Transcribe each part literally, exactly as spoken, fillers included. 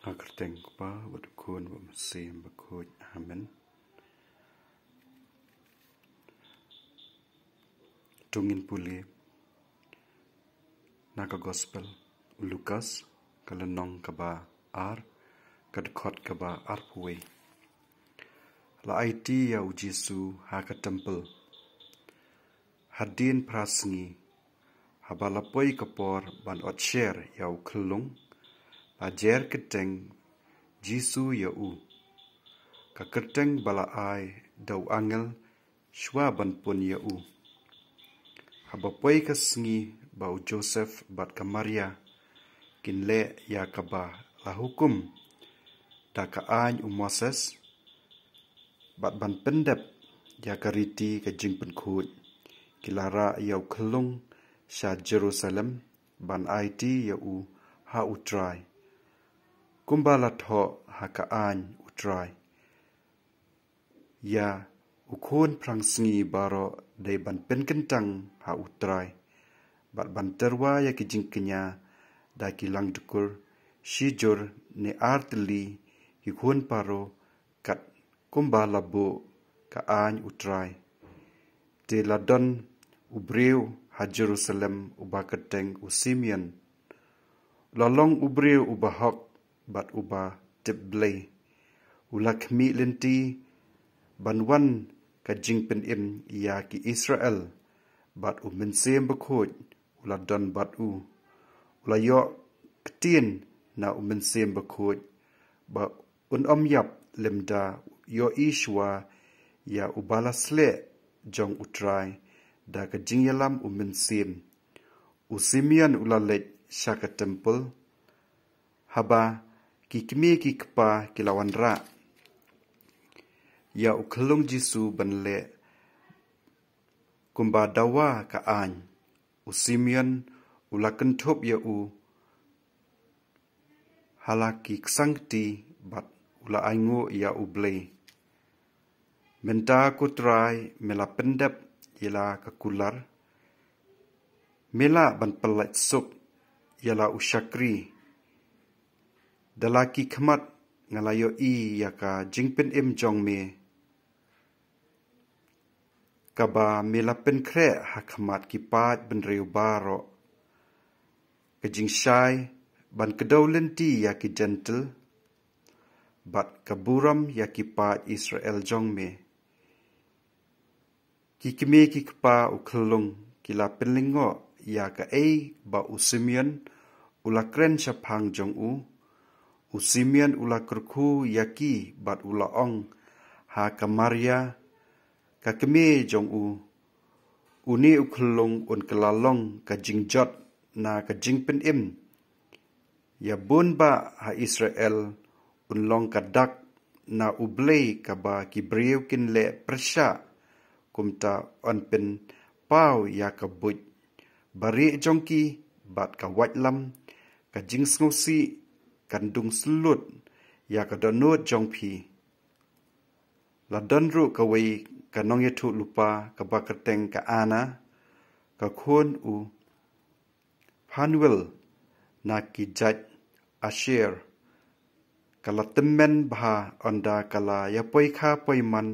Ha ka kyrteng u Kpa bad u Khun bad u Mynsiem Bakhuid. Amen. To ngin pule na ka Gospel u Lukas, ka lynnong kaba ar, ka dkhot kaba arphew wei. La aiti ïa u Jisu ha ka templ. Hadien phra sngi, haba la poi ka por ban ot sher ïa u khyllung, la jer kyrteng Jisu ïa u, ka kyrteng ba la ai da u angel shuwa ban pun ïa u. Haba poi ka sngi ba u Joseph bad ka Maria kin leh ïa kaba la hukum da ka aiñ u Moses, bad ban pyndep ïa ka riti ka jingpynkhuid, ki la rah ïa u khyllung sha Jerusalem ban aiti ïa u ha u Trai, kumba la thoh ha ka aiñ u Trai. Ïa u khun phra sngi baroh dei ban pynkyntang ha u Trai, bad ban tyrwa ïa ki jingkñia da ki langdkhur shijur ne ar tylli ki khun paro, kat kumba la buh ka aiñ u Trai. Te la don u briew ha Jerusalem uba kyrteng u Simeon. U la long u briew uba hok bad uba tip Blei. U la khmih lynti ban wan ka jingpynim ïa ki Israel, bad u Mynsiem Bakhuid u la don bad u. U la ïoh ktien na u Mynsiem Bakhuid ba un ym ïap lymda ïohi shuwa ïa uba la sleh jong u Trai da ka jingïalam u Mynsiem. U Simeon u la leit sha ka templ, haba ki kmie ki kpa ki la wanrah ïa u khyllung Jisu ban leh kumba dawa ka aiñ. U Simeon u la kynthup ïa u ha la ki ksangkti bad u la ainguh ïa u Blei. Mynta ko Trai, me la pyndep ïa la ka kular. Me lah ban pyllait suk ïa la u shakri. Da la ki khmat nga la ïohi ïa ka jingpynim jong me, kaba me la pynkhreh ha khmat ki paid bynriew baroh, ka jingshai ban kdew lynti ïa ki Jentil, bad ka burom ïa ki paid Israel jong me. Ki kmie ki kpa u khyllung ki la pynlyngngoh ïa kaei ba u Simeon u la kren shaphang jong u. U Simeon u la kyrkhu ïa ki bad u la ong ha ka Maria, ka kmie jong u, une u khyllung un kylla long ka jingjot na ka jingpynim ïa bun bah ha Israel, un long ka dak na u Blei kaba ki briew kin leh pyrshah. Kumta yn pynpaw ïa ka buit barieh jong ki bad ka waitlam, ka jingsngewsih kan dung syllut ïa ka dohnud jong phi. La don ruh kawei ka nongïathuhlypa kaba kyrteng ka Anna, ka khun u Phanuel, na ki jait Asher. Ka la tymmen bha ynda ka la ïa poi kha poi man,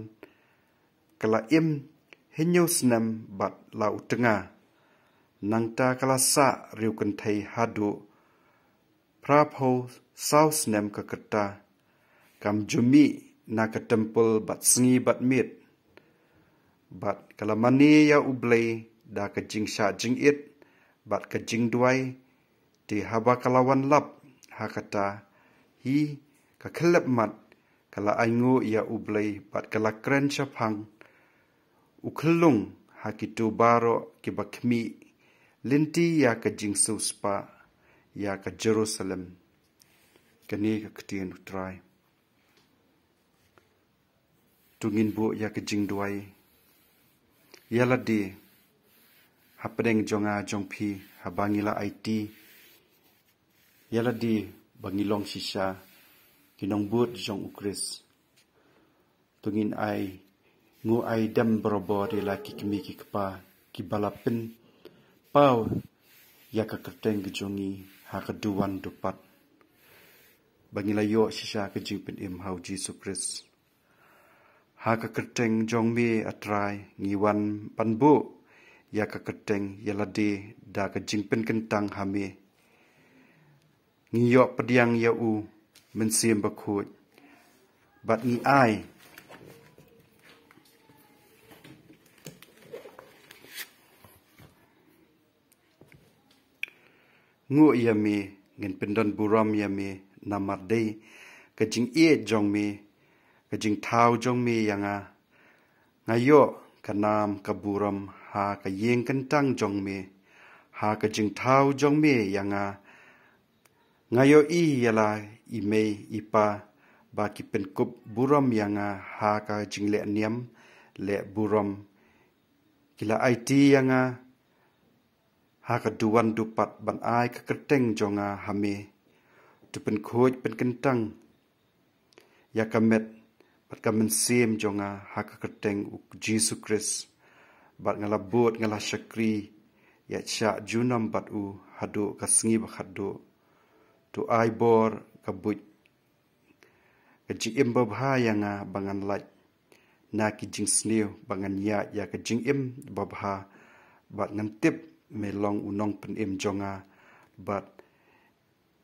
ka la im hynñiew snem bad la u tnga. Nangta ka la sah riewkynthei haduh phraphew saw snem ka rta. Kam ju mih na ka templ bad sngi bad miet. Bad ka la mane ïa u Blei da ka jingshah jingit bad ka jingduwai. Te haba ka la wan lap ha kata hi ka khyllipmat, ka la ainguh ïa u Blei bad ka la kren shaphang u khyllung ha kito baroh kiba khmih lynti ïa ka jingsiewspah ïa ka Jerusalem. Kane ka ktien u Trai. To ngin buh ïa ka jingduwai. Ïa lade, hapdeng jong nga jong phi, haba ngi la aiti, ïa lade ba ngi long shisha ki nongbud jong u Khrist, to ngin ainguh aidem barabor ïa la ki kmie ki kpa kiba la pynpaw ïa ka kyrteng ka jong ngi ha ka duwan dupat. ba ngi la ïoh shisha ka jingpynim ha u Jisu Khrist. Ha ka kyrteng jong me, A Trai, ngi wan ban buh ïa ka kyrteng ïa lade da ka jingpynkyntang ha me. Ngi ïoh pdiang ïa u Mynsiem Bakhuid bad ngi ai nguh ïa me, ngin pyndon burom ïa me, namar dei ka jingïeit jong me, ka jingthaw jong me ïa nga. Nga ïoh ka nam ka burom ha ka ïing kyntang jong me, ha ka jingthaw jong me ïa nga. Nga ïohi ïa la i mei i pa ba ki pynkup burom ïa nga ha ka jingleh niam leh burom. Ki la aiti ïa nga ha ka duwan dupat ban ai ka kyrteng jong nga ha me. To pynkhuid pynkyntang ïa ka met bad ka mynsiem jong nga ha ka kyrteng u Jisu Khrist. Bad nga la bud, nga la shakri ïa shah junom bad u haduh ka sngi ba khatduh. To ai bor ka buit ka jingim babha ïa nga ba ngan lait na ki jingsniew, ba ngan ïaid ïa ka jingim babha. Bad ngan tip me long u nongpynim jong nga. Bad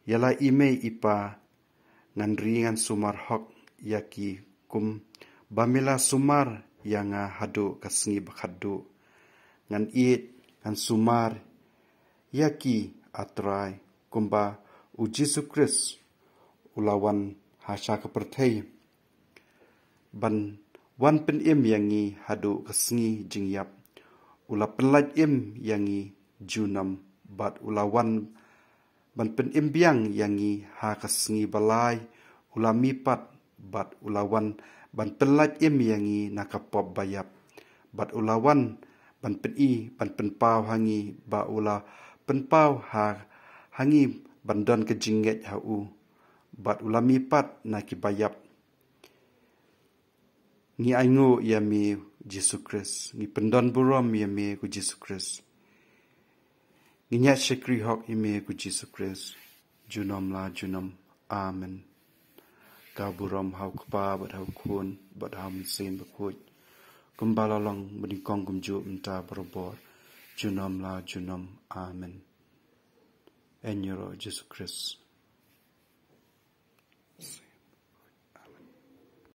ïa la i mei i pa ngan ri ngan sumar hok ïa ki kum ba me la sumar ïa nga haduh ka sngi ba khatduh. Ngan ïeit ngan sumar ïa ki, A Trai, kumba u Jisu Khrist u la wan ha sha ka pyrthei ban wan pynim ïa ngi haduh ka sngi jingïap. U la pynlait im ïa ngi junom bad u la wan ban pynim biang ïa ngi ha ka sngi ba lai. U la mihpat bad u la wan ban pynlait im ïa ngi na ka pop ba ïap. Bad u la wan ban pyni, ban pynpaw ha ngi, ba u la pynpaw ha, ha ngi ban don ka jingngeit ha u. Bad u la mihpat na ki ba ïap. Ngi ainguh ïa me, Jisu Khrist. Ngi pyndon burom ïa me, ko Jisu Khrist. Ngi ñiad shakri hok ïa me, ko Jisu Khrist. Junom la junom. Amen. Ka burom ha u Kpa bad ha u Khun bad ha u Mynsiem Bakhuid, kumba la long mynnyngkong kumjuh mynta barabor, junom la junom. Amen. Ïaroh Jisu Khrist.